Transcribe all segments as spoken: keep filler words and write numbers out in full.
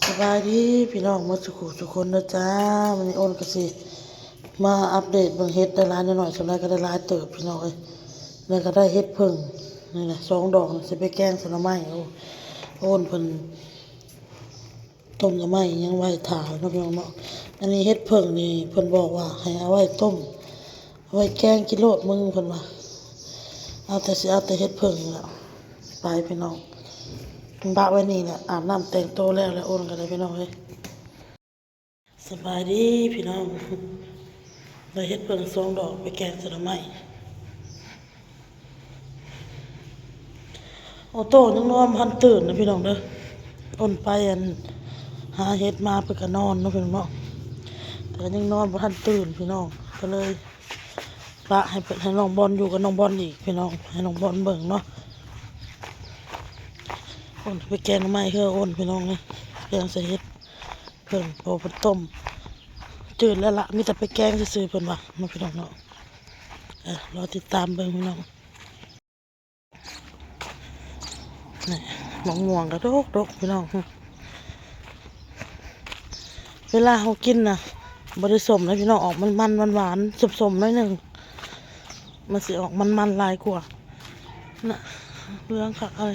สบายดีพี่น้องหมดสุขุสุคนนะจ้า วันนี้โอนก็สิมาอัปเดตเบิ่งเห็ดได้หลายหน่อยสำหรับก็ได้หลายเติบพี่น้องเอ้ยแล้วก็ได้เห็ดเผิ่งนี่แหละสองดอกสิไปแกงใส่หน่อไม้โอ้โอนเพิ่นต้มหน่อไม้ยังไว้ถ่าเนาะพี่น้องเนาะอันนี้เห็ดเผิ่งนี่เพิ่นบอกว่าให้เอาไว้ต้มเอาไว้แกงกินโลดมึงเพิ่นว่าเอาแต่สิเอาแต่เห็ดเผิ่งละไปพี่น้องปะไว้นี่แหละอาบน้ำแต่งตัวแล้วแล้วโอนกันเลยพี่น้องเอ้ย สบายดีพี่น้องได้เห็ดเผิ่งสองดอกไปแกงใส่หน่อไม้โอโต้ยังนอนบ่ทันตื่นนะพี่น้องเด้ออ่อนไปอันหาเห็ดมาเพิ่นก็นอนเนาะพี่น้องเนาะแต่ก็ยังนอนบ่ทันตื่นพี่น้องก็เลยปะให้เพิ่นให้น้องบอลอยู่กับน้องบอลอีกพี่น้องให้น้องบอลเบิ่งเนาะอ่อนไปแกงหน่อไม้เฮืออ่อนพี่น้องนี่แกงใส่เห็ด เพิ่นโพเพิ่นต้มจืดแล้วละมีแต่ไปแกงซื่อๆเพิ่นว่ามาพี่น้องเนาะเออรอติดตามเบิ่งพี่น้องนี่มะม่วงกระดกดกพี่น้องเวลาเขากินนะบ่ได้ส้มนะพี่น้องออกมันมันหวานหวานส้มๆหน่อยหนึ่งมันสิออกมันมันหลายกว่าน่ะเรื่องค่ะอะไร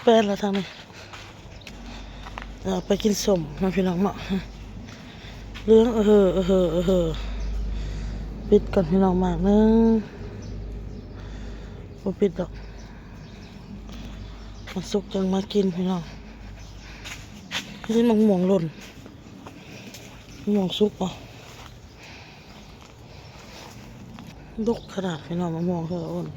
แปดแล้วทางนี้เราไปกินส้มนะพี่น้องเนาะเรื่องเออเออเออเออปิดก่อนพี่น้องมากนึงบ่ปิดดอกมันสุกยังมากินพี่น้องนี่มะม่วงหล่นมะม่วงสุกอ่ะดกขนาดพี่น้องมะม่วงเธออ่อน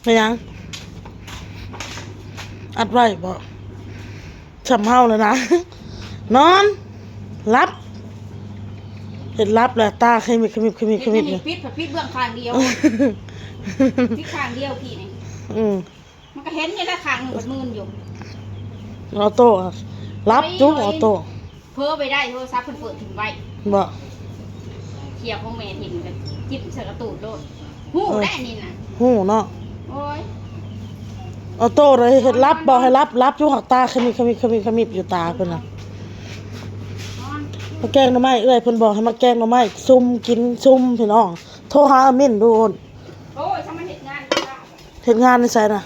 ไม่ยัง อัดไว้บ่สำเฮาเลยนะ นอนหลับเห็นหลับแล้วตาขมิบขมิบขมิบขมิบอยู่ปิดปิดเบื้องข้างเดียวปิดข้างเดียวพี่นี่อืมมันก็เห็นอยู่แล้วข้างหนึ่งมันมืนอยู่ออโต้อะหลับจุ๊บออโต้เพ้อไปได้โทรศัพท์เพิ่นเปิดทิ้งไว้บ่เขียวของแม่ถิ่มกันจิบใส่กระตูดโลด ฮู้ได้อันนี้นะฮู้เนาะโอ้ยออโต้เลยเฮ็ดลับบอกให้ลับลับอยู่หักตาขมิบขมิบขมิบขมิบอยู่ตาเพิ่นน่ะมาแกงหน่อไม้เอื้อยเพิ่นบอกให้มาแกงหน่อไม้ซุ่มกินซุ่มพี่น้องโทรหาอามินดูโอนโอ้ยถ้ามันเฮ็ดงานก็ได้เฮ็ดงานในไสน่ะ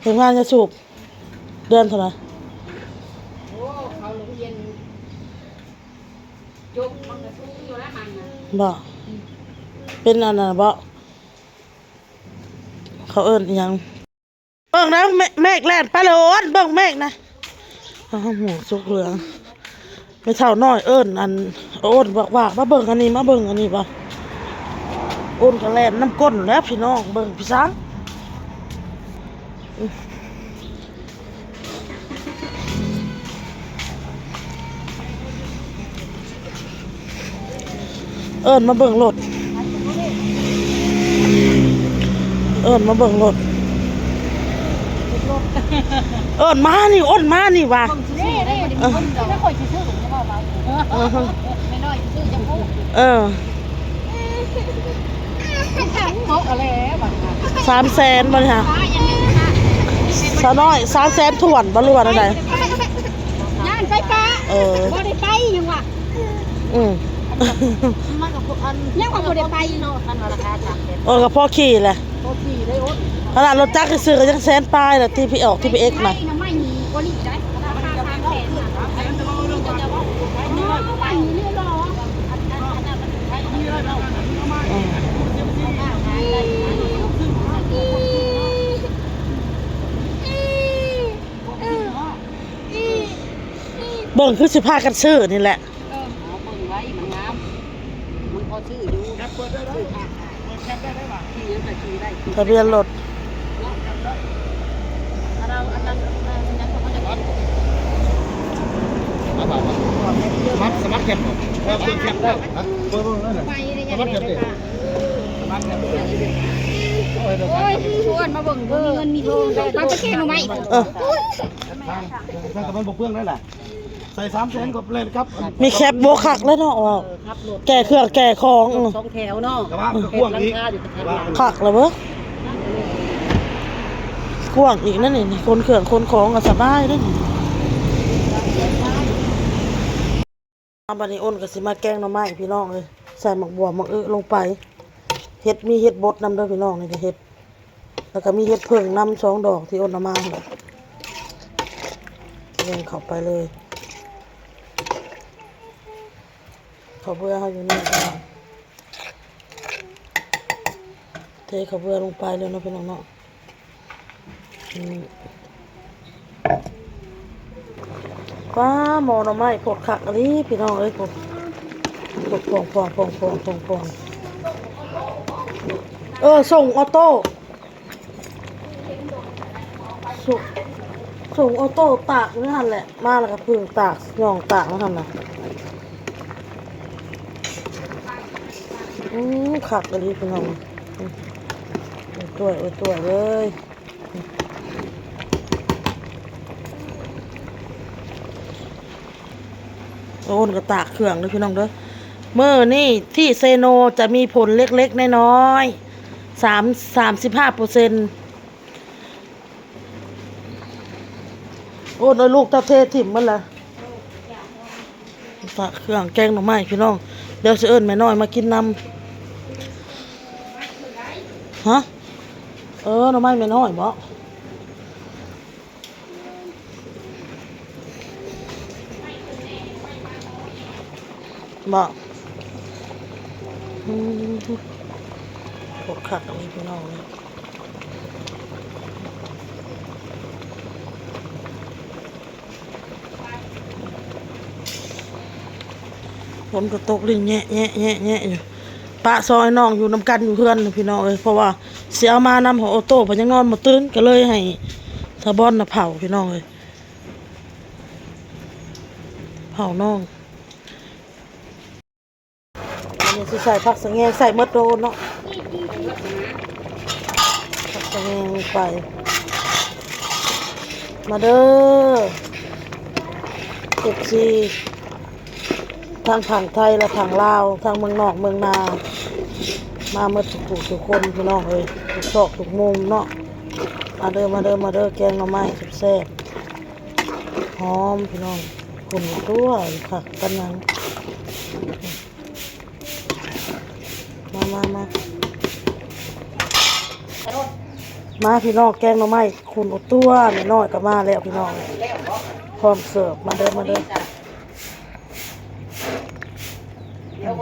เฮ็ดงานยาสูบเดือนเท่าไหร่โอ้เขาโรงเรียน จบมันก็สูงอยู่แล้วหั่นน่ะบ่เป็นอันนั้นบ่เขาเอิ้นอิหยังเบิ่งนะเมเมฆแล่นไปเลยโอนเบิ่งเมฆนะอ้าวหมูสุกเหลืองไม่เท่าน้อยเอิ้นอันโอนบอกว่ามาเบิ่งอันนี้มาเบิ่งอันนี้บ่โอนก็แล่นน้ำก้นแล้วพี่น้องเบิ่งพี่ช้าง เอิ้นมาเบิ่งรถ เอิ้นมาเบิ่งรถ เอิ้นมานี่ เอิ้นมานี่ว่ะ นี่นี่เออไม่ค่อยสิซื้อจะบอกว่าเออไม่น้อยสิซื้อจะพูดเออ สามแสนบ่นี่ค่ะสาวน้อยสามแสนถ้วนบ่หรือว่าจั่งใดย่านไฟฟ้าเออบ่ได้ไปยังวะอืมมันก็อันยังว่าบ่ได้ไปเนาะคันว่าราคาสามแสนเออก็พอขี่แหละพอขี่ได้โอนขนาดรถจักรซื้อก็ยังแสนปลายแหละที่พี่ออกที่พี่เอ็กซ์นะ เบิ่งคือสิพากันซื้อนี่แหละ เออเอาเบิ่งไว้มันงาม มันพอซื้ออยู่ แคปเปิดได้ไหม ซื้อค่ะ แคปได้ไหม ขี่ยังก็ขี่ได้ ทะเบียนรถ อันนั้นอันนั้นอันนั้นเขาก็จะ สมัคร สมัครแคปบ่ เออ เปิดแคปได้ ฮะ เปิดเบิ่งเลยนะ ไปเลย สมัครแคปดิ สมัครแคปดิ โอ้ย ชวนมาเบิ่ง เออ มีเงินมีทองได้ มาไปแกงหน่อไม้ เออ ทาง ทางตะวันบ่เปื้องนั่นแหละ ใส่สามแสนก็เล่นครับ มีแคปบ่คักแล้วเนาะ ว้าว แก่เครื่องแก่ของ เออ สองแถวเนาะ แต่ว่ามันก็กว้างอีก เห็นหลังคาอยู่ข้างหลัง คักแล้วเว้ย กว้างอีกนั่นนี่ ขนเครื่องขนของก็สบายเด้อนี่ เอาบัดนี้อ้นก็สิมาแกงหน่อไม้พี่น้องเอ้ย ใส่หมากบวบหมากอึลงไป เห็ด มีเห็ดบดนำเด้อพี่น้อง นี่ก็เห็ด แล้วก็มีเห็ดเผิ่งนำสองดอกที่อ้นเอามาหั่นแหละ แกงเข้าไปเลย ข้าวเบื่อเฮาอยู่นี่พี่น้อง เทข้าวเบื่อลงไปเลยเนาะพี่น้องเนาะ อืม ว้า หม้อหน่อไม้พดคักอีหลีพี่น้องเอ้ย พด พดพองพองพองพองพองพอง เออ ส่งออโต้ ส่ง ส่งออโต้ตากอยู่นั่นแหละ มาแล้วก็เพิ่งตาก ย่องตากนั่นน่ะ อืม คักอีหลีพี่น้อง อืม โอ้ย ตัว โอ้ย ตัวเลย โอ้นก็ตากเครื่องเลยพี่น้องเด้อ มื้อนี้ที่เซโนจะมีฝนเล็กๆน้อยๆ สาม สามสิบห้าเปอร์เซ็นต์ โอ้นเอาลูกตะเทถิ่มมันละ ตากเครื่องแกงหน่อไม้พี่น้อง เดี๋ยวสิเอิ้นแม่น้อยมากินนำ ฮะ เออ หน่อไม้แม่น้อยบ่ บ่ อืม พวกคักอันนี้พี่น้องเนี่ย ฝนก็ตกลินแงะแงะแงะแงะอยู่ ปะซอยน้องอยู่นำกันอยู่เฮือนน่ะพี่น้องเอ้ย เพราะว่าสิเอามานำของออโต้ เพิ่นยังนอนบ่ตื่น ก็เลยให้สะบอนน่ะเผาพี่น้องเอ้ย เผาน้อง อันนี้สิใส่ผักสะแงง ใส่หมดโดนเนาะ ผักสะแงงลงไป มาเด้อ เอฟซี ทั้งฝั่งไทยและฝั่งลาว ทั้งเมืองนอกเมืองนา มาหมดทุกผู้ทุกคนพี่น้องเอ้ย ทุกซอกทุกมุมเนาะ มาเด้อ มาเด้อ มาเด้อ แกงหน่อไม้แซ่บๆ หอมพี่น้อง คนตัวคักกันหยัง มา มา มา มาพี่น้อง แกงหน่อไม้ คนอดตัว แม่น้อยก็มาแล้วพี่น้อง พร้อมเสิร์ฟ มาเด้อ มาเด้อ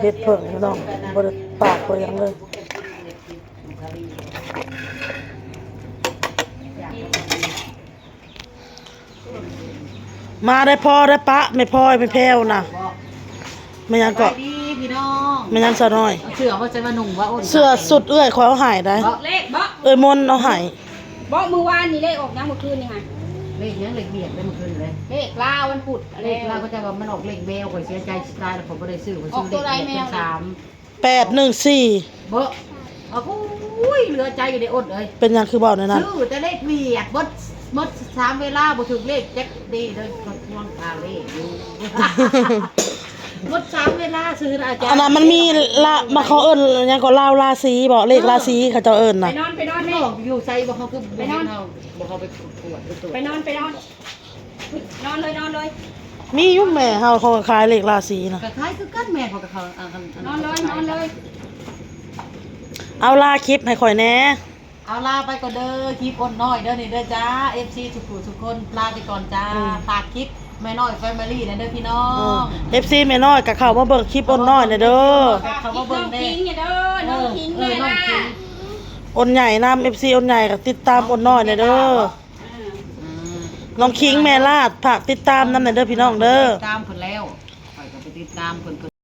เห็ดเผิ่งพี่น้อง บ่ได้ตากบ่ได้หยังเลย มาได้พ่อได้ปะ แม่พลอยแม่แพรวนะ แม่หยังเกาะ สบายดีพี่น้อง แม่หยังสาวน้อย เอาเสื้อว่าจะมานุ่งว่าอ้น เสื้อสุดเอื้อยข้อยเอาให้ได้ บอกเลขบอก เอื้อยมนเอาให้ บอกมื้อวานนี่เลขออกยังเมื่อคืนนี่ฮะ เลขยังเลขเบียดเลยเมื่อคืนเลย เลขลาววันพุธ เลขลาวก็จะว่ามันออกเลขแมว ข้อยเสียใจสิตายแล้วข้อยบ่ได้ซื้อ ข้อยซื้อเลขเบียดเป็นสาม แปดหนึ่งสี่ เบอะ โอ้ย เหลือใจอยู่ในอ้นเอ้ย เป็นหยังคือเว้าแนวนั้น ซื้อแต่เลขเบียด เบิด เบิดสามเวลาบ่ถูกเลขจักดีเลย ก็ทวงตาเลขอยู่ เบิดสามเวลาซื้อนะอาจารย์ อันนั้นมันมีละ มาเขาเอิ้นหยังก็ลาวราศีบ่ เลขราศีเขาเจ้าเอิ้น ไป น่ะ นอน ไปนอนแม่ น้องอยู่ไสบ่ เขาคือ ไปนอน บ่เขาไปกวดไปตรวจ ไปนอน ไปนอน นอนเลย นอนเลย มีอยู่แม่เฮาเขาก็ขายเลขราศีนะ ก็ขายคือกันแม่เขาก็เขา อ่า อัน อัน นอนเลย นอนเลย เอาลาคลิปให้ข่อยแหน่ เอาลาไปก่อนเด้อ คลิปอ้นน้อยเด้อนี่เด้อจ้า เอฟซี ทุกผู้ทุกคน ลาไปก่อนจ้า อืม ฝากคลิปแม่น้อยแฟมิลี่นะเด้อพี่น้อง อืม เอฟซี แม่น้อยก็เข้ามาเบิ่งคลิปอ้นน้อยแหน่เด้อ เข้ามาเบิ่งแหน่ น้องคิงเนี่ยเด้อ น้องคิง เออ แม่ เออ น้อง ล่า คิง อ้นใหญ่นำ เอฟซี อ้นใหญ่ก็ติดตามอ้นน้อยแหน่เด้อ อืม น้องคิงแม่ลาด ฝากติดตามนำแหน่เด้อพี่น้องเด้อ ติดตามเพิ่นแล้ว ข้อยก็ไปติดตามเพิ่น